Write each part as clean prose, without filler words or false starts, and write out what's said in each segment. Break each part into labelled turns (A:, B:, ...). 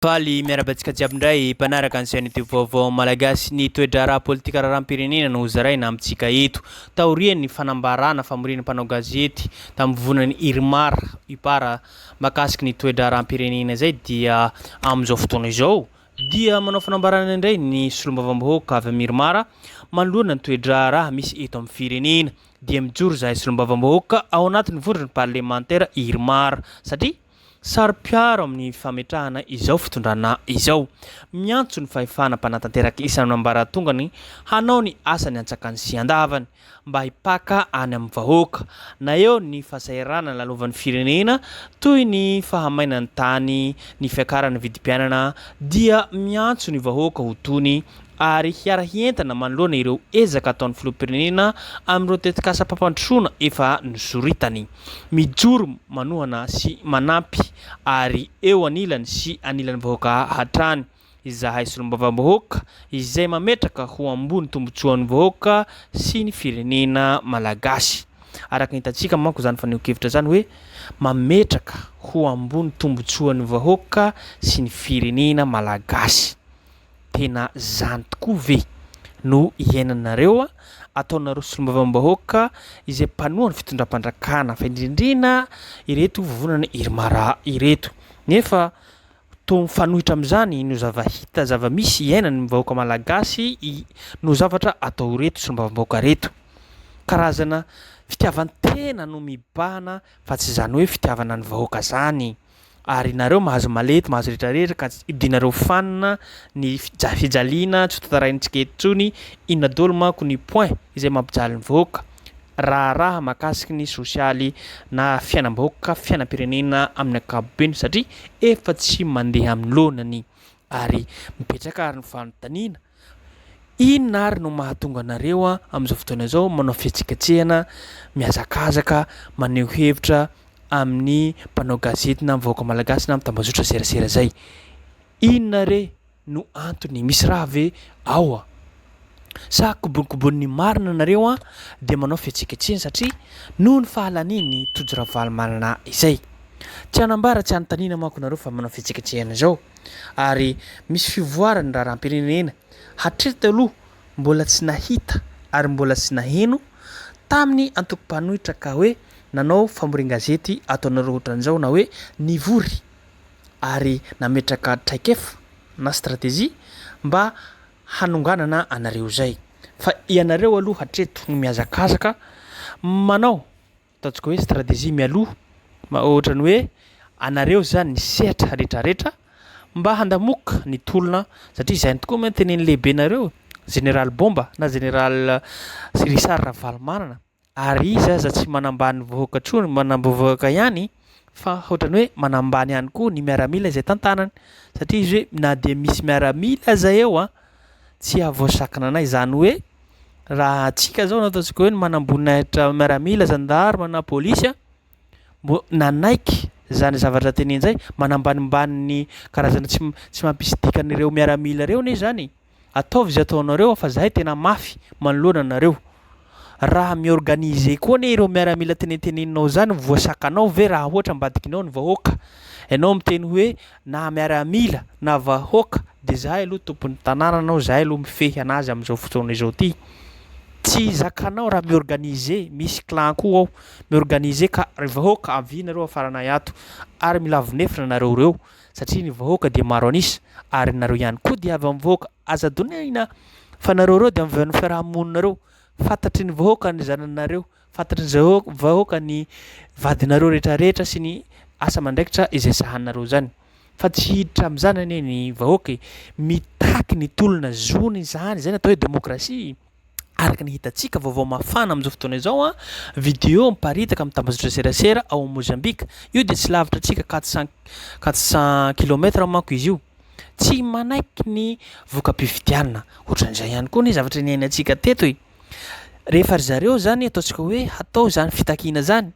A: Faly miarahaba antsika jiaby indray mpanaraka ny chaîne YouTube Vaovao Malagasy. Ny toe-draharaha politika raharaham-pirenena no hozaraina amintsika eto. Taorian'ny fanambarana famoriana mpanao gazety tamin'ny vovonan'ny IRMAR, IPAR, mahakasiky ny toe-draharaham-pirenena izay dia amin'izao fotoana izao dia manao fanambarana indray ny solombavambahoaka avy amin'ny IRMAR manoloana ny toe-draharaha misy eto amin'ny firenena. Dia mijoro izahay solombavambahoaka ao anatin'ny vondron'ny parlemantera IRMAR satria Saro-piaro amin'ny fametrahana izao fitondrana izao. Miantso ny fahefana mpanatanteraka isan'ambaratongany hanao ny asany antsakany sy andavany mba hipaka any amin'ny vahoaka na eo ny fahasahiranana lalovan'ny firenena toy ny fahamainan'ny tany, ny fiakaran'ny vidim-piainana dia miantso ny vahoaka ho tony ary hiara-hientana manoloana ireo ezaka ataon'ny filoham-pirenena amin'ireo tetikasam-pampandrosoana efa nosoritany. Mijoro manohana sy manampy ary eo anilany sy anilan'ny vahoaka hatrany izahay solombavambahoaka izay mametraka ho ambony tombontsoan'ny vahoaka sy ny firenena malagasy. Araka ny hitantsika manko izany fanehoan-kevitra izany hoe mametraka ho ambony tombontsoan'ny vahoaka sy ny firenena malagasy. Tena zany tokoa ve no iainanareo ataonareo solombavambahoaka izay mpanohana ny fitondram-panjakana fa indrindrindrina ireto vovonana IRMAR ireto nefa toa mifanohitra amin'izany no zava-hita zava-misy iainan'ny vahoaka malagasy no zavatra atao ireto solombavambahoaka ireto. Karazana fitiavan-tena no mibahana fa tsy izany hoe fitiavana ny vahoaka zany. ary nareo mahazo malety mahazo retraretra ka idinareo fanina ny fijaliana tsy ho tantaraintsika eto intsony, inona daholo manko ny point izay mampijaly ny vahoaka, raharaha mahakasiky ny sosialy na fiainam-bahoaka, fiainam-pirenena amin'ny ankapobeny satria efa tsy mandeha amin'ny laonany ary mipetraka ary ny fanontaniana, inona ary no mahatonga anareo amin'izao fotoana izao manao fihetsiketsehana, mihazakazaka, maneho hevitra amin'ny mpanao gazety na amin'ny vahoaka malagasy na amin'ny tambajotra serasera izay. Inona re no antony? Misy raha ve ao a? Sa kobokobonin'ny marina nareo a dia manao fihetsiketsehana satria noho ny fahalanian'i Tojo Ravalomanana izay? Tsy hanambara tsy hanontaniana manko nareo fa manao fihetsiketsehana izao ary misy fivoaran'ny raharaham-pirenena hatreto aloha mbola tsy nahita ary mbola tsy naheno tamin'ny antoko mpanohitra ka hoe nanao famorian-gazety ataonareo ohatran'izao na hoe nivory ary nametraka traikefa na stratégie mba hanonganana anareo izay fa ianareo aloha hatreto no mihazakazaka manao ataontsika hoe stratégie mialoha ohatran'ny hoe anareo zany ny sehatra retraretra mba handamoka ny tolona satria izay tokoa moa tenenin'ny lehibenareo général Bomba na général Richard Ravalomanana ary izy aza tsy manambany vahoaka intsony manambany vahoaka ihany fa ohatran'ny hoe manambany ihany koa ny miaramila izay tantanany satria izy hoe na dia misy miaramila aza eo an tsy hahavoasakana anay izany hoe Raha antsika zao no ataontsika hoe ny manamboninahitra miaramila, zandarma na pôlisy a, mbô nanaiky zany zavatra teneny zay, manambanimbany ny karazana tsy tsy mampisy dikany ireo miaramila reo anie zany e, ataovy zay ataonareo fa zahay tena mafy manoloana anareo, raha mi-organiser koa anie ireo miaramila tenenteneninao zany voasakanao ve raha ohatra ambadikinao ny vahoaka, ianao miteny hoe na miaramila na vahoaka de zahay aloha tompon'ny tanàna anao zahay aloha mifehy anazy amin'izao fotoana izao ty, tsy zakanao raha mi-organiser misy clan koa ao mi-organiser ka ry vahoaka avia nareo afaranay ato ary milavonefona nareo reo satria ny vahoaka dia maro an'isa ary nareo ihany koa dia avy amin'ny vahoaka, aza adinoina fa nareo reo dia avy amin'ny fiarahamoninareo, fantatry ny vahoaka ny zananareo Fantatry ny vahoaka ny vadinareo retraretra sy ny asa amandraikitra izay sahaninareo izany. Fa tsy hiditra amin'izany anie ny vahoaka e. Mitaky ny tolona zony izany, izay no atao hoe demokrasia. Araka ny hitantsika vaovao mafana amin'izao fotoana izao an, video miparitaka amin'ny tambajotra serasera ao Mozambika. Io dia tsy lavitra antsika 400 400 kilomètre manko izy io. Tsy manaiky ny voka-pifidianana. Ohatran'izay ihany koa ny zavatra niainantsika teto e. Rehefa ry zareo zany ataontsika hoe hatao izany fitakiana zany,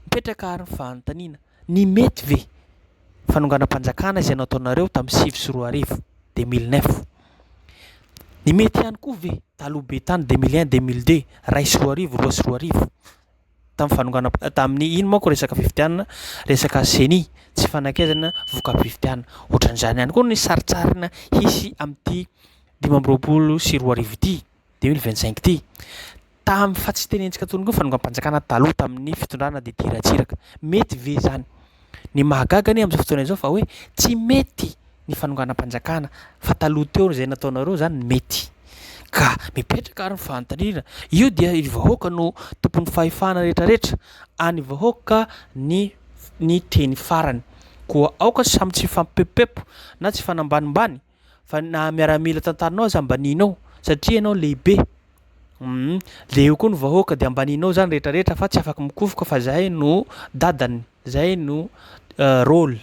A: mipetraka ary ny fanontaniana, ny mety ve fanonganam-panjakana izay nataonareo tamin'ny 2009, 2009? Ny mety ihany koa ve taloha be tany 2001, 2002, 2001, 2002? tamin'ny fanongana tamin'ny ino manko resaka fifidianana, resaka ceni, tsy fanakezana voka-pifidianana. Ohatran'izany ihany koa ny sarintsarina hisy amin'ity 2025 ity, 2025 ity. Tamin'ny fa tsy tenentsika intsony koa fanonganam-panjakana taloha tamin'ny fitondrana Didier Ratsiraka. Mety ve izany? Ny mahagaga anie amin'izao fotoana izao fa hoe tsy mety ny fanonganam-panjakana fa taloha teo izay nataonareo izany mety. Ka mipetraka ary ny fanontaniana, io dia ny vahoaka no tompon'ny fahefana rehetrarehetra, any vahoaka ny ny teny farany. Koa aoka samy tsy hifampipepopepo na tsy hifanambanimbany fa na miaramila tantaninao aza ambaninao satria ianao lehibe. Hum de eo koa ny vahoaka de ambaninao zany rehetrarehetra fa tsy afaka mikofoka fa zahay no dadany, zahay no rôle.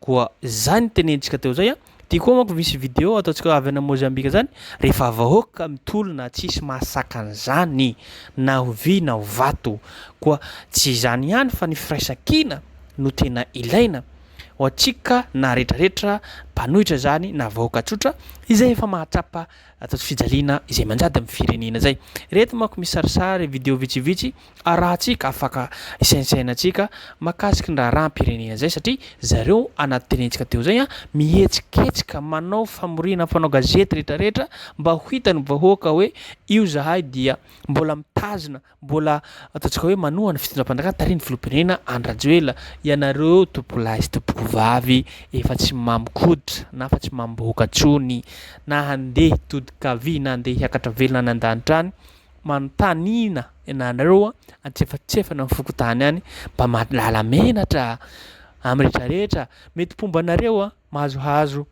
A: Koa zany tenenitsika teo zay a, ty koa manko misy vidéo ataontsika avy any Mozambika zany, rehefa vahoaka mitolona tsisy mahasaka an'zany na ho vy na ho vato, koa tsy izany ihany fa ny firaisankina no tena ilaina ho antsika na rehetrarehetra mpanohitra zany na vahoaka tsotra izay efa mahatsapa ataontsika fijaliana izay manjady amin'ny firenena zay. Reto manko misy sarisary vidéo vitsivitsy arahantsika afaka isaintsainantsika mahakasiky ny raharaham-pirenena zay satria zareo anaty tenentsika teo zay a mihetsiketsika manao famoriana mpanao gazety rehetrarehetra mba ho hitan'ny vahoaka hoe io zahay dia mbola mitazona Mbola ataontsika hoe manohana fitondram-panjakana tarihin'ny filoham-pirenena Andry Rajoelina ianareo tompolahy sy tompokovavy efa tsy mamin-koditra na fa tsy mamim-bahoaka intsony na handeha hitodi-kavia na handeha hiakatra velona any an-danitra any, manontaniana ianareo antsefatsefana amin'ny fokontany any mba mahalala menatra amin'ny rehetrarehetra, mety mpomba anareo mahazohazo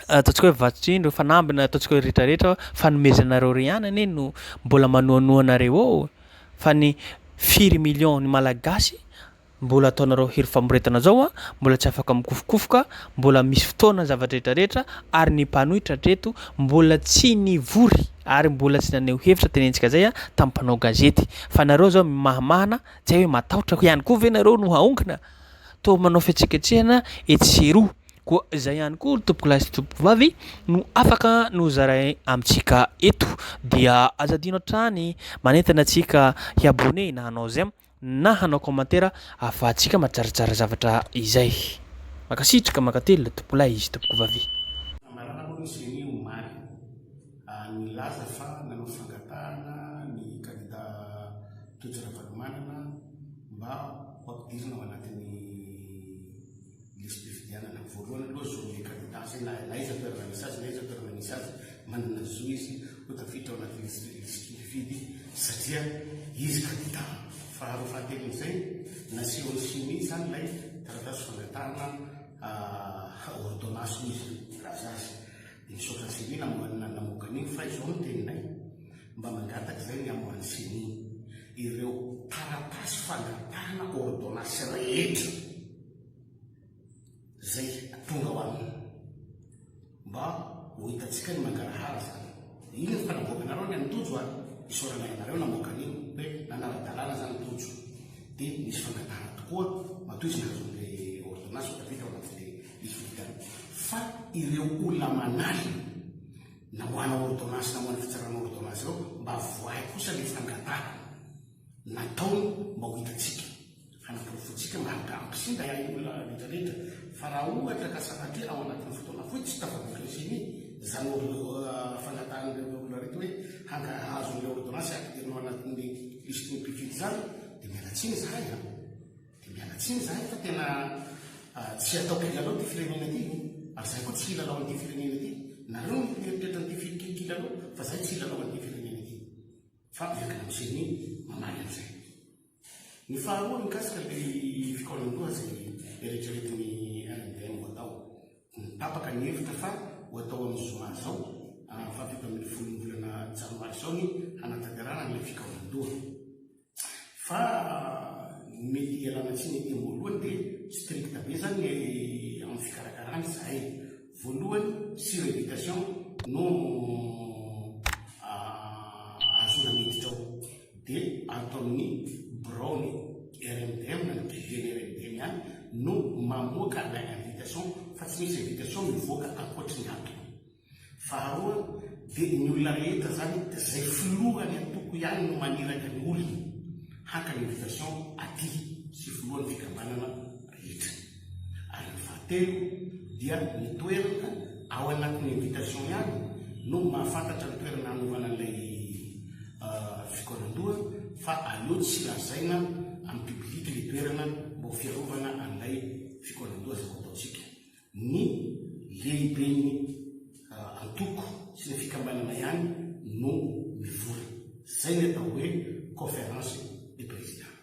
A: ataontsika hoe vatsy-tsindry, fanambina ataontsika hoe rehetrarehetra fanomezanareo re ihany anie no mbola manohanoha anareo ao fa ny firy millions ny malagasy mbola ataonareo hery famoretana zao a, mbola tsy afaka mikofokofoka, mbola misy fotoana zavatra rehetrarehetra ary ny mpanohitra hatreto mbola tsy nivory ary mbola tsy naneho hevitra tenenitsika zay a tamin'ny mpanao gazety fa nareo zao mimahamahana tsy hay hoe matahotra ihany koa ve nareo no haongana toa manao fihetsiketsehana etsy sy eroa. Koa izay ihany koa ry tompokolahy sy tompokovavy no afaka nozaraina amintsika eto. Dia aza adino hatrany manentana antsika hi-abonner na hanao j'aime na hanao commentaire ahafahantsika mahatsaratsara zavatra izay. Mankasitraka mankatelina tompokolahy sy tompokovavy.
B: Fanambarana aloha ny Ceni omaly nilaza fa nanao fangatahana ny kandida Tojo Ravalomanana mba ho ampidirina ao anatin'ny lisi-pifidianana. Voalohany aloha zon'ilay kandida izay na aiza toerana misy azy na aiza toerana misy azy, manana zo izy ho tafiditra ao anatin'ny lisi-mpifidy satria izy kandida. Faharoa fahatelon'izay, nasehon'ny Ceni izany ilay taratasy fangatahana ordonnance hoy izy milaza azy. Dia misaotra ny Ceni namoaka an'iny fa izao no teninay, mba mangataka izay ny hamoahan'ny Ceni ireo taratasy fangatahana ordonnance rehetra. Zay tonga ao aminy mba ho hitantsika ny mangarahara zany. Iny ny fanavoakanareo ny an'i Tojo a! Isaoranay anareo namoaka an'iny hoe nanara-dalàna zany Tojo. Dia nisy fangatahana tokoa matoa izy nahazo an'ilay ordonnance ho tafiditra ao anatin'ilay izy fifidianana. Fa ireo olona aman'alina namoahana ordonnance namoahana fitsarana ordonnance ireo mba voahy kosa ilay fangatahana nataony mba ho hitantsika. Hanaporofoantsika mba hampisinda ilay olona rehetra rehetra fa raha ohatra ka sanatria ao anatin'ny fotoana fohy tsy tafavoaka ny ceni izany fangatahan'ireo olona ireto hoe hangahazo an'ilay ordonnance hampidirina ao anatin'ny lisitry ny mpifidy izany dia miala tsiny izahay an! dia miala tsiny izahay fa tena tsy atao kilalao ity firenena ity ary izahay koa tsy hilalao an'ity firenena ity nareo no mieritreritra an'ity kilalao fa izahay tsy hilalao an'ity firenena ity fa miankina amin'ny ceni mamaly an'izay. Ny faharoa mikasika ilay fikaonandoha izay eritreretin'ny RMDM ho atao. Tapaka ny hevitra fa ho atao amin'ny zoma izao, faha 17 ny volana janoary izao ny hanatanterahana an'ilay fikaonandoha. Fa ny mety hialana tsiny ety am-boalohany dia strict be izany ny amin'ny fikarakarana izahay. Voalohany, sur invitation no ahazoana miditra ao. Dia ato amin'ny biraon'ny RMDM na ny PG-n'ny RMDM ihany no mamoaka ilay invitation fa tsy misy invitation mivoaka ankoatry ny ato. Faharoa, dia ny olona rehetra izany izay filohan'ny antoko ihany no maniraka ny olony. haka ny invitation aty sy filohan'ny fikambanana rehetra. Ary ny fahatelo dia ny toerana ao anatin'ny invitation ihany no mahafantatra ny toerana hanaovana an'ilay fikaonandoha fa aleo tsy lazaina amin'ny public ilay toerana mba ho fiarovana an'ilay fikaonandoha izay ho ataontsika. Ny lehiben'ny antoko sy ny fikambanana ihany no mivory. Izay ny atao hoe conférence des présidents.